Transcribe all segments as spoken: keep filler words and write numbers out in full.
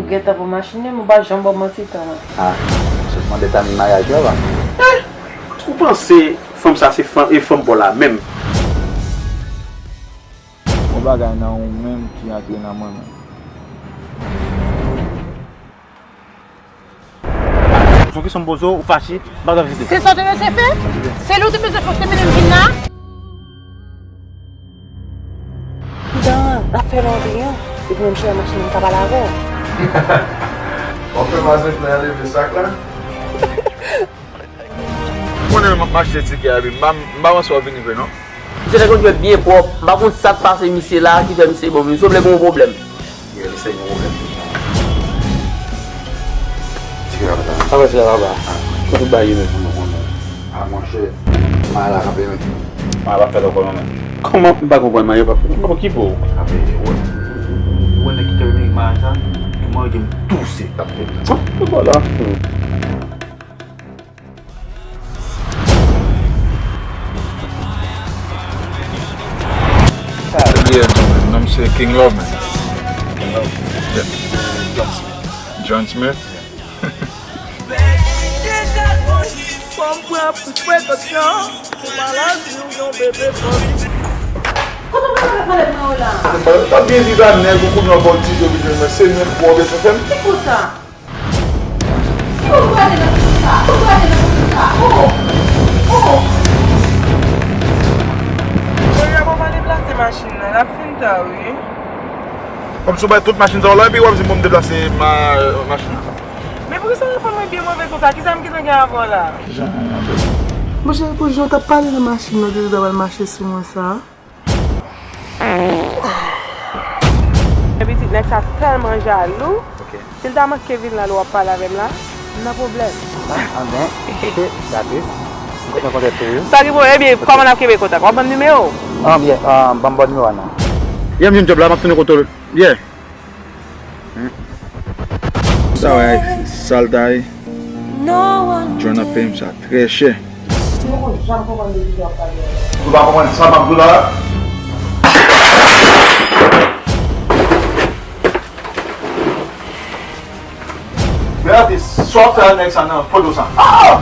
Gentan pran machin li, men ou pa janm ban m manti tan an. Ah, sèlman de tamin maryaj la, pa. Ou panse fanm sa se fanm, e fanm pa w la menm? Yon bagay nan ou menm ki antre nan mwen menm. Son kesyon m poze w, ou fache, m pa t ap jete. Se sa w te bezwen fè? Se li w te bezwen fè w te mennen m vin la? Pidan an, l ap fè lòt anyen, epi menm chè machin nan ka pale avè w. W ap fè mache fè leve sak la? Ou konnen m ap mache tikè a, epi m pa, m pa panse w ap vini vre non. Misye te konn jwe byen pwòp. M pa konn sa k pase misye la ki fè misye bon. Misye vle gen yon pwoblèm. Yeah, misye gen pwoblèm. Sa fè sila papa. Kote w bay yo menm? Ah, monchè, Maya la kanpe men. Maya pa fèt ankò non men. Kòman m pa konprann Maya pa fèt? M pa konn ki po. Kanpe, wè. Ou wè nèg ki kanpe men Maya sa? Li manje m touse. Kanpe. Vwala. Yeah, man. Nonm se King Love, man. King Love? Yeah. John Smith. John Smith? Fò m pran prekosyon pou maladi w yon bebe fò vini. Kote w pral avèk malèt mwen yo la? T ap byen viv a nèg ou kounye w ap voltije vin jwenn mwen, se menm kou w bezwen fè m. Ki kou sa? Ki kou w prale nan kou sa? Kou w prale nan kou sa? Oh! Oh! Kounye a bon pa deplase machin nan, l ap fin ta wi. Kòmsi w bay tout machin sa w la, epi w ap di m pou m deplase ma, machin nan. Men poukisa w reponn mwen byen move konsa? Kisa m gentan gen avè w la? Kijan? Monchè, pou jan w t ap pale nan machin nan, w te ta pral mache sou mwen sa. Men pitit nèg sa tèlman jalou. Si l ta manke vin la lè w ap pale avè m la, m nan pwoblèm. Ah, ben, ok, dakò. M kontan kontèt ou, wi. Pa gen pwoblèm, ebyen, kòman n ap kenbe kontak? W ap ban m nimewo w? Ah, byen, ah, ban m ba w nimewo a non. Yeah, m jwenn djòb la, m ap tounen kote w. Yeah. Sa w wè, sa l ta ye. John ap peye m sa trè chè. M poko janm konprann de kisa w ap pale a. Ou pa konprann sa m ap di w la? Men atis, sa w ap fè a nèg sa nan foto sa? Ah!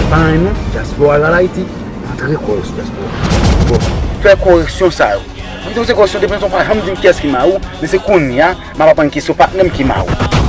Pa anyen non, dyaspora al Ayiti, antre kò yo sou dyaspora. Bon, fè koreksyon sa yo. Mwen te poze koreksyon depi nan son pa janm di m kiyès ki mari w, men se kounye a, m ap aprann ki se patnè m ki mari w.